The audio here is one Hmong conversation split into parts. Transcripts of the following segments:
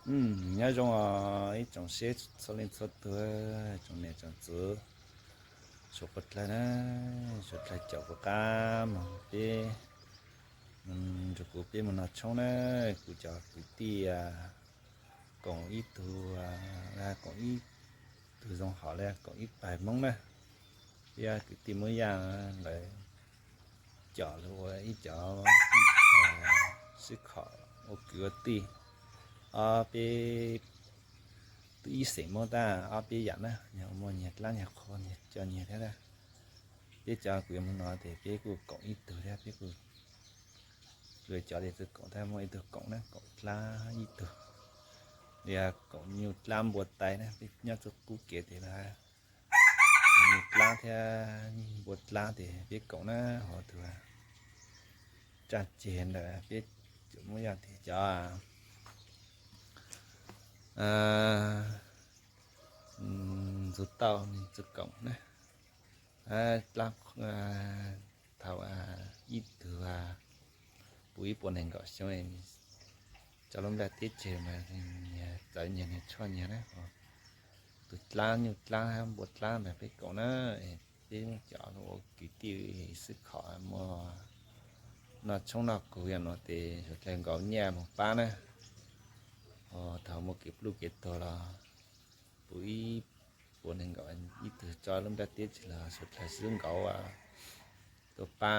Nyob zoo os ib tsoom seb txhua leej txhua tus, tsoom niam tsoom txiv, suav quav dlawg na, suav dlawg caum kuv qab mus peb, nrog kuv peb mus noj tshoob na, kuv cov kwv tij koom ib tug, koom ib tug zoo hom li koom ib pawg Hmoob na, peb kwv tij Hmoob Yaj lawv coj los ua ib cov sib khom ua kwv ua tij, ob peb ib xeem muab tag ob peb yam na, yog muaj nyias dlaab nyias qhua nyias cov nyias thiab na. Peb cov kuv yuav mus no ces peb kuj koom ib tug thiab, peb kuj, peb cov li txwj koom thiab muaj ib tug koom na, koom dlaab ib tug, li koom nyuj dlaab npua tais na, peb nyob txug qub kev ces lawv nyuj dlaab thiab npua dlaab ces peb koom na, ho tus tsaj ceg ntawm peb tsuas muab yog tias cov ntxuag tauj txwj koom na, dlaab thaum ib tug puv ib puas nees nkaum xyoo, cov lub nplaj teb tseg mas nyias txawv nyias nyias tshuaj nyias na, tus dlaab nyuj dlaab npua dlaab ntawd peb koom na, peb cov ua kwv tij xwb khom muaj noj tshoob noj kug yog no ces suav dlawg nkaus nyiaj mus pab na, thaum muaj kev pluj kev tuag los puv ib puas nees nkaum ib tug tso lub nplaj teb tseg los suav dlawg xwb nkaus tuaj pab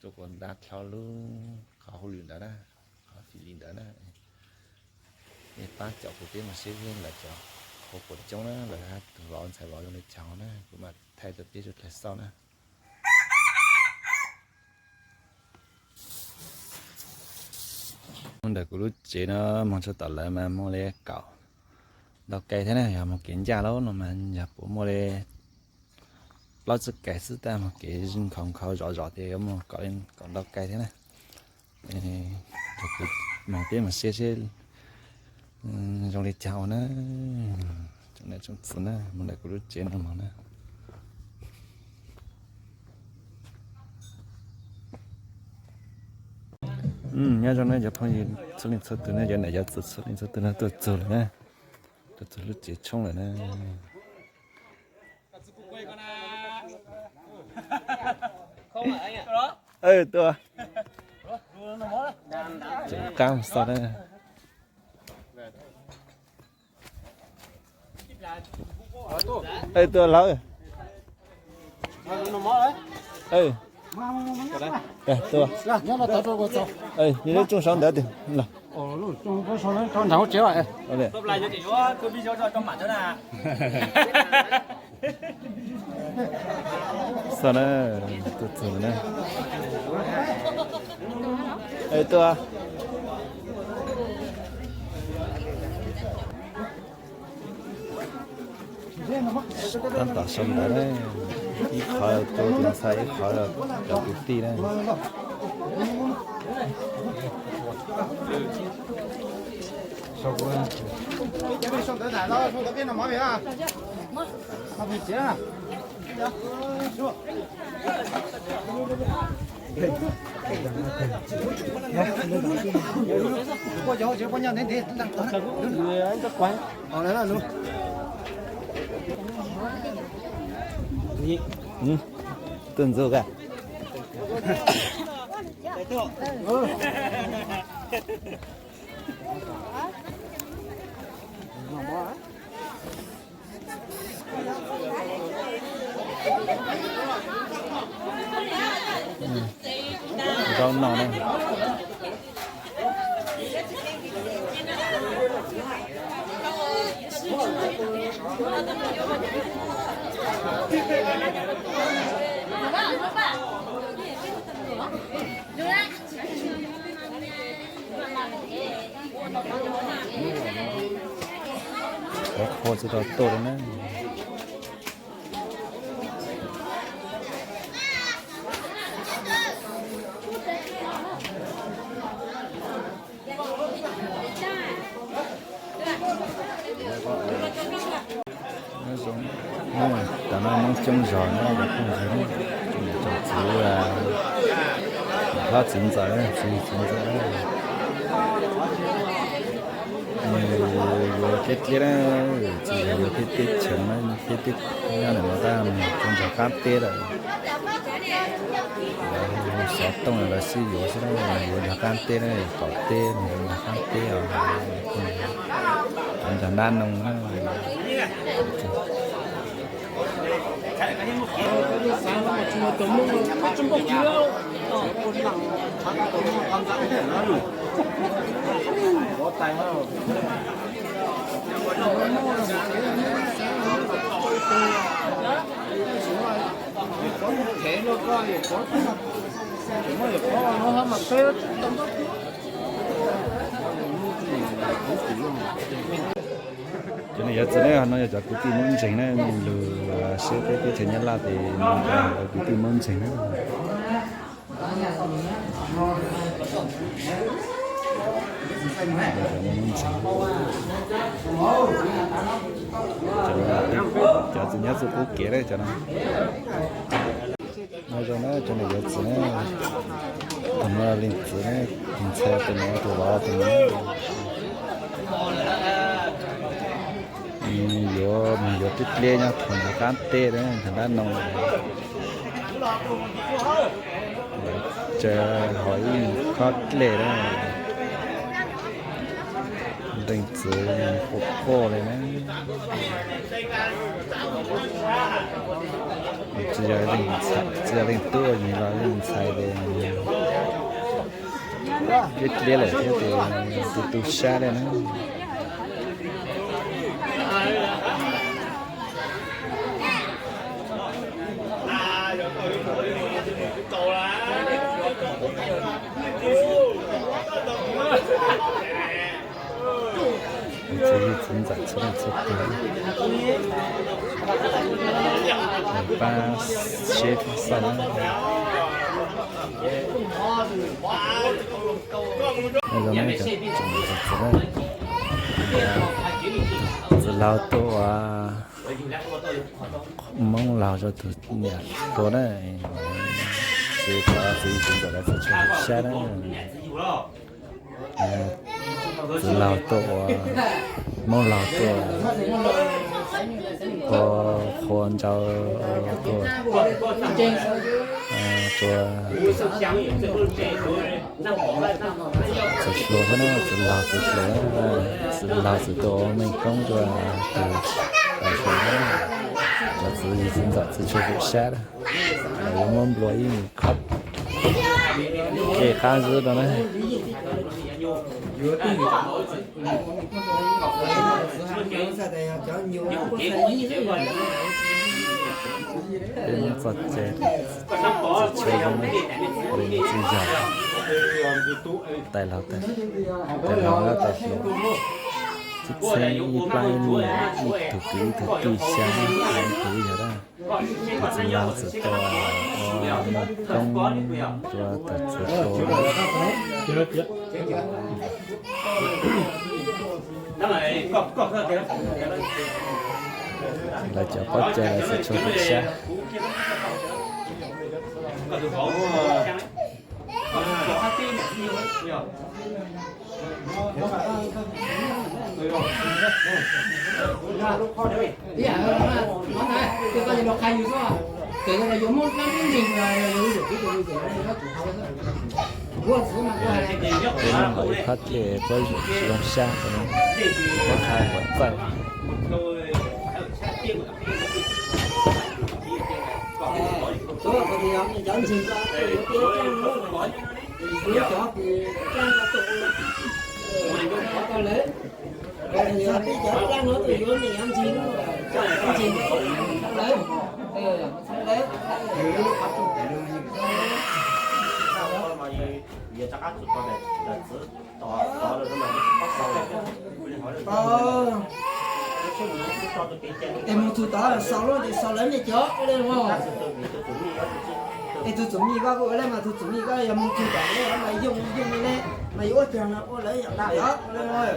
tuaj kuas ntab dlhau lub qhov hauj lwm ntawd na, qhov fim li ntawd na. Peb pab caum kuv peb mus seb lawv cov qhua puas coob na, lawv tus vauv ntxhais vauv zoo li cas na, kuv mam thaij rau peb suav dlawg xauj na. Mus ntawm kuv lub tsev no moog txug tom lawv mas muaj li kaum ntau kais thiab na, yog mus kev ncaj lawm no mas yog puas muaj li plaub tsib kais xwb, tab mus kev nkhaus nkhaus zov zov ces yuav muaj kaum ntau kais thiab na. Kuv moog peb mus seb seb zoo li cas ua na. Tsoom niam tsoom txiv na, mus ntawm kuv lub tsev no moog na. Nyob zoo na cov phooj ywg txhua leej txhua tug na, cov niam cov txiv txhua leej txhua tug na, tuaj txug lawm na, tuaj txug lub tsev tshoob lawm na. Tuaj, tseem qab xauj na. Tuaj lawm. Tuaj, nyob lub tsooj saud ntawd tiag los. Xauj na, tuaj txug na. Tuaj. Tab tom sau ntawv na, ib qhov rau tus ntxhais, ib qhov rau tus tij na. Tuaj ntxuag koj. Zaub no na. Cov qhua tsis tau tuaj li na. Nyob zoo, tam no Hmoob coob zog na, cov phooj ywg, tsoom niam tsoom txiv, hlob txiv ntxawm, txiv txiv ntxawm. Teb dliab na, tsis yog yuav peb teb chaws na, peb teb nyob ntawm no tab mus rau nram qab teb lawm. Xov tooj lawv sib yuav xwb na, yuav nram qab teb na, tom teb mus nram qab teb os, nram nab noo na. Cov no yog txiv ne, no yog cov kwv tij Moob Ntseeg na, lug siab peb teb chaws Nyab Laj ces nws yog kwv tij Moob Ntseeg na. Cov txiv nyob txuj qub kev na cov no. No zoo na, cov no yuav txiv na, tus no leej txiv na, tus ntxhais tus no, tus vauv tus no. Yuav mus yuav teb dliab nyob rau nram qab teb na, nram nab noo. Lawv tsa hov ib khob dlej na, leej txiv quaj quaj li na. Tsis yog leej tub, yog leej ntxhais li. Dleb dleb lawm thiab ces tu tu sab li na. Txiv yij txiv ntxawm txhua leej txhua tus pab seb pab xauj na. Zoo na, txiv laug tuaj ua Moob laug rau tus niam hluas na. Txiv, txiv yij txiv ntxawm lawv txhua txhua sab na. Txiv laug tuaj ua, Moob laug tuaj ua, qhua ntsau tuaj ua txiv hluas thiab na, txiv laug txiv hluas, txiv laug txiv tuaj ua meej koob rau tus tais hluas na. Cov txiv yij txiv ntxawm txhua txhua pum sab na. Lawv yuav muab nplua ib khob dlej qab zib rau na. Peb Moob txoj cai, txiv tshuaj zoo, txiv yog, tais laug, tais laug tais hluas, txheeb txheeb ib plab ib lub, ib tug kwv ib tug tij, xya ib tug ib yawg dab. Tus txiv laug txawm tuaj ua meej koob rau tus txiv hluas. Lawv cov pab cai lawv txhua txhua pum sab. Peb Moob ib khob dlej pab zoo sab, peb qha kom txawj. Es mus txug tod xaus lawm ces xaus lawv niag cov ua le os. Es tus txom nyem koj kuj ua le mas tus txom nyem koj yog mus txug tod lawm mas yooj yooj li le mas yuav ua cas no ua lawv yam nkaus ua le os.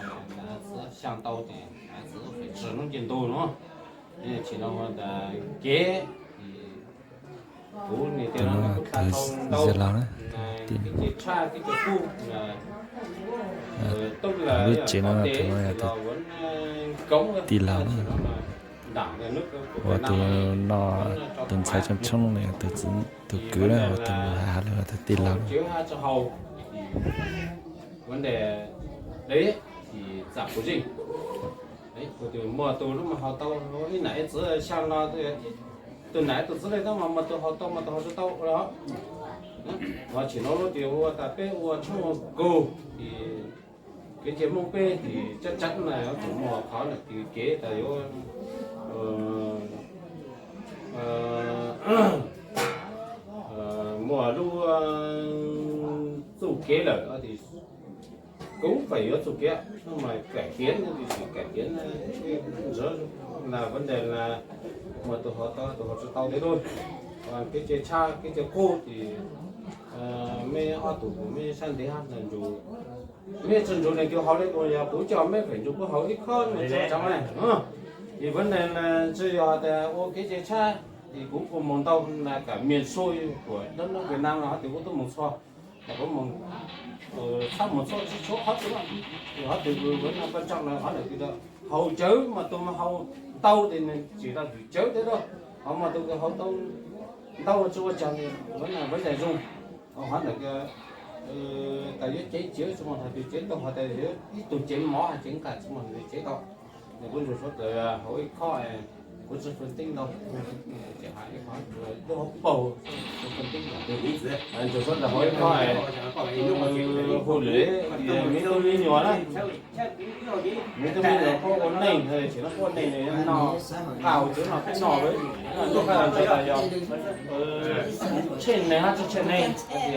txiv xyaa ntau ces txiv feem tsi hnub nce ntug no, tsis no kev, kuv niam tij no kuj tau ntau, kev tshaj kev tshaj kuj, lub tsev no thaum no yog tij laug na, uas tus no tus ntxhais tshoob tshoob no yog tus kwv na, uas tus mus hais li tus tij laug. Muaj tus lub mas haus tau ib nam ib txiv xyaa no, tus nam tus txiv li tab mas muaj tus haus tau muaj tus haus tsis tau los. Ho tsim no lub tias ua tas peb ua tshoob ua kug, kev cai Hmoob peb ces tsab tseeb na yuav tsum muaj qhov nam kis kev tas yuav muaj lub txuj kev lawm, kuv feem yuav txuj kev, mas cải tiến, cải tiến, na vấn đề là muaj tus haus tau tus haus tsis tau thiab lauj. Kev cai tshaj kev cai qub ces meb ob tug kuv meb sab ntev hab ntawd ntsug, meb tsi ntsug neeg twg haus li kuv, yog kuv coj meb feem ntsug kuv haus ib khob no tsi tsav na. Ces vấn đề là tsi yog tias ua kev cai tshaj, ces kuv kuj mus ntau na, cả miền xuôi của đất nước Việt Nam no hov tias kuv twb mus txhua, kuv mus txhab mus txhua tsis tshuav qhov twg, hov tias kuv no paj tsaum na hov ntawm haus cawv mas tus mas haus ntau ces nws tsim rau yus cawv thiab lauj. Ho mas tus haus tau ntau tsi ua cas, vấn đề zoo. Hov ntawm tas yuav cev tsis tsi muaj hais tias cev tau, hais tias ib tug cev mov hais cev nqaij tsis muaj hais tias cev tau. Nws kuv ntsuag suav dlawg haus ib khob, kuv tsi phân tích ntau, ces hais ib khob lub hauv paug phân tích ntawm tus ntsuag suav dlawg haus ib khob hu lwm, me tub me nyuam na, me tub me nyuam puab ua neej, tsis no puab ua neej nws no nqa hauv tsev no peb noj, noj ntawd tas yog tsheej neeg hab tsi tsheej neeg,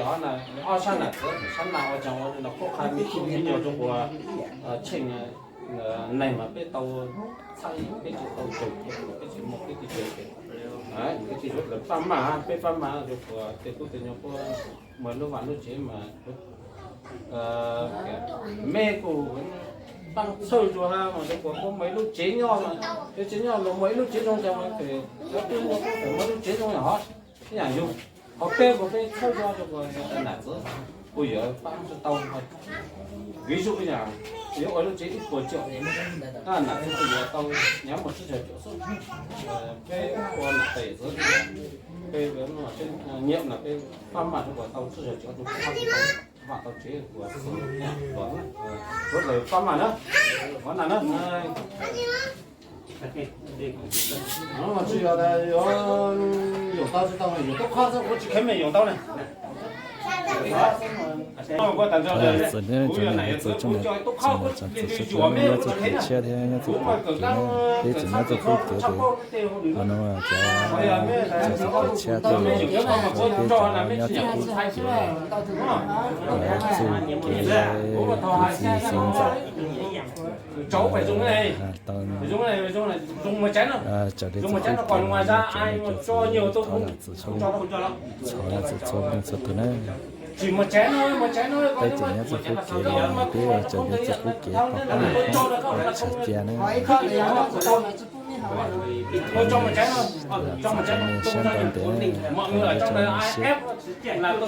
hov ob sab nam txiv sab nam ua tseeg ua no qhuab qha me tub me nyuam rua quas tsheej neeg mas peb tau txhawb peb tsis tau tsawg, peb tsis muaj peb tsis tsawg ces peb tsis suav dlawg pab maj, peb pab maj rua quas tej tub tej nyuam puab muaj lub vaj lub tsev mas meb kuj paab txhawb rua hab mas rua quas puab muaj ib lub tsev nyob, peb tsev nyob los muaj ib lub tsev zoo cas mas peb tub nyuam puab muaj lub tsev zoo yam hov, ib yam yug, ho peb kuas peb txhawb rua rua quas nam txiv puj yuav paab tsi tau. Ví dụ yam yuav ua lub tsev ib puas caum, nam txiv puj yuav tau nyav muaj tsib caug caum xwb. Peb ua nam tais txiv, peb nyiam na peb pab maj rua quas tau tsib caug caum rua puab tau, maj tau tsev kuas suav dlawg pab maj na, qhov na na. Tsi yog yuav yoom tau tsi tau, yuav tub qhob xwb kuv tsi kheev mej yoom tau ne. Kuv yog nam txiv tub qhob kuv tsi kheev mej yoom tau, nyob txug kev tshiab thiab nyob txug kev kev na, peb tseem nyob txug qub kev ces qhov no cov txug kev tshiab tuaj, peb tseem nyob txug qub kev, txug kev kuv txiv txiv ntxawm tau raws li txug qub kev, cov thov yam txug txhua leej txhua tug na. Peb tseem nyob txug qub kev li, peb raws li txug qub kev pom qab mus thoob ua tshais cia na. Txug cov mej sab nrau ntev, txug cov mej siab, yog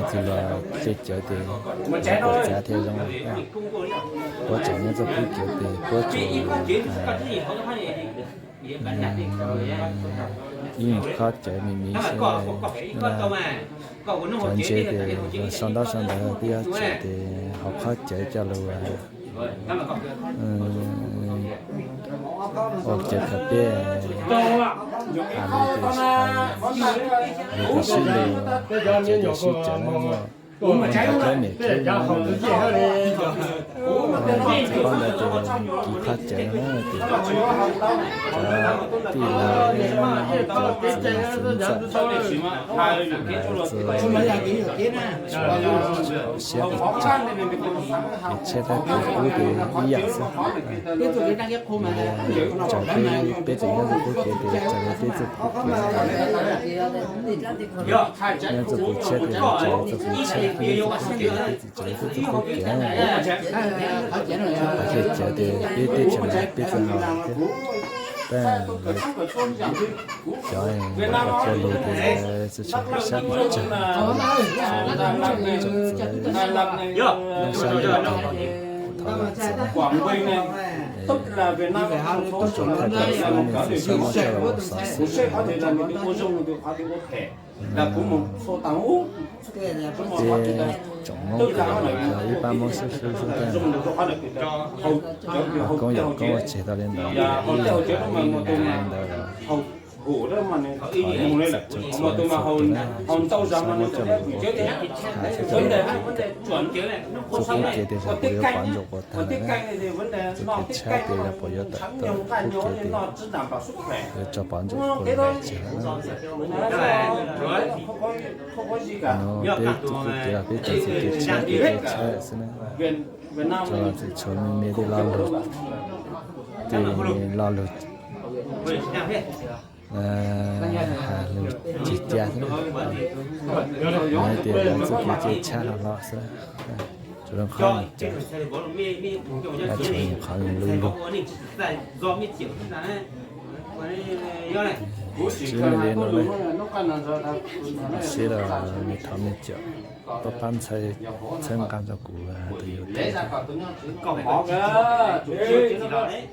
txug los dlej cawv ces puab txav thiaj zoo. Puab tseem nyob txug qub kev ces puab tsuas ib khob cawv me me xwb. Cov ntse ces sau ntaub sau ntawv peb yuav tsum ces hauv khob cawv coj lug, Ua cawv khaws peb, a, lus tias, lus tias sib lus, cawv tias sib cawv na, muaj, muaj ntau khawb niam khawb txiv, txiv hlob ntawd tias kis phab cawv na, tias cov tij laug, cov txiv txawm, txawm siab pes tsawg, es tsheb tab tis kub ces ib yam xwb. Tsaws peb, peb tseem nyob txoj qub kev ces tsaws peb txoj qub kev, nyob txoj qub tsheb ces tsaws txoj qub tsheb, nyob txoj qub kev ces peb tseem tsaws peb txoj qub kev. Qhov txhia cawv ces peb teb chaws peb txoj no thiab. Tab lawv cov ua lus ces lawv txawm sab pes tsawg, txawm txawm txawm txawm sab pes tsawg, thov txawm na, tub tsoom thawj tau xwb, nej txiv sab muab coj los ua xov xwm. Peb tsoom Hmoob yog ib pab Hmoob xib xwb xwb, koob yawm koob ua tseg tau li ntawd, ib yam li ntawd, thov txim txhua txhua tus na, txhua tus sab muab coj los ua kev, txhua qub kev tias yog puas yuav pov ntsuam puas tag lawm na, txhua kev tshab tias yog puas yuav tawm tau, qub kev tias yuav tso pov ntsuam puas tag lawm na. No peb txoj qub kev los peb txoj kev tshab, kev tshab xwb na. Txhua txhua me me tej lo lus, tej lo lus has lus ceg ca xwb na. Tias lawv txoj kev tshab hlo hlo xwb, tsuas zoo qhov cawv, tsuas nyuam qhuav lus lug. Tsis me li no na, siab los me thov me cawm, pab pab ntxhais txhawb nqa rau kuv tus YouTube.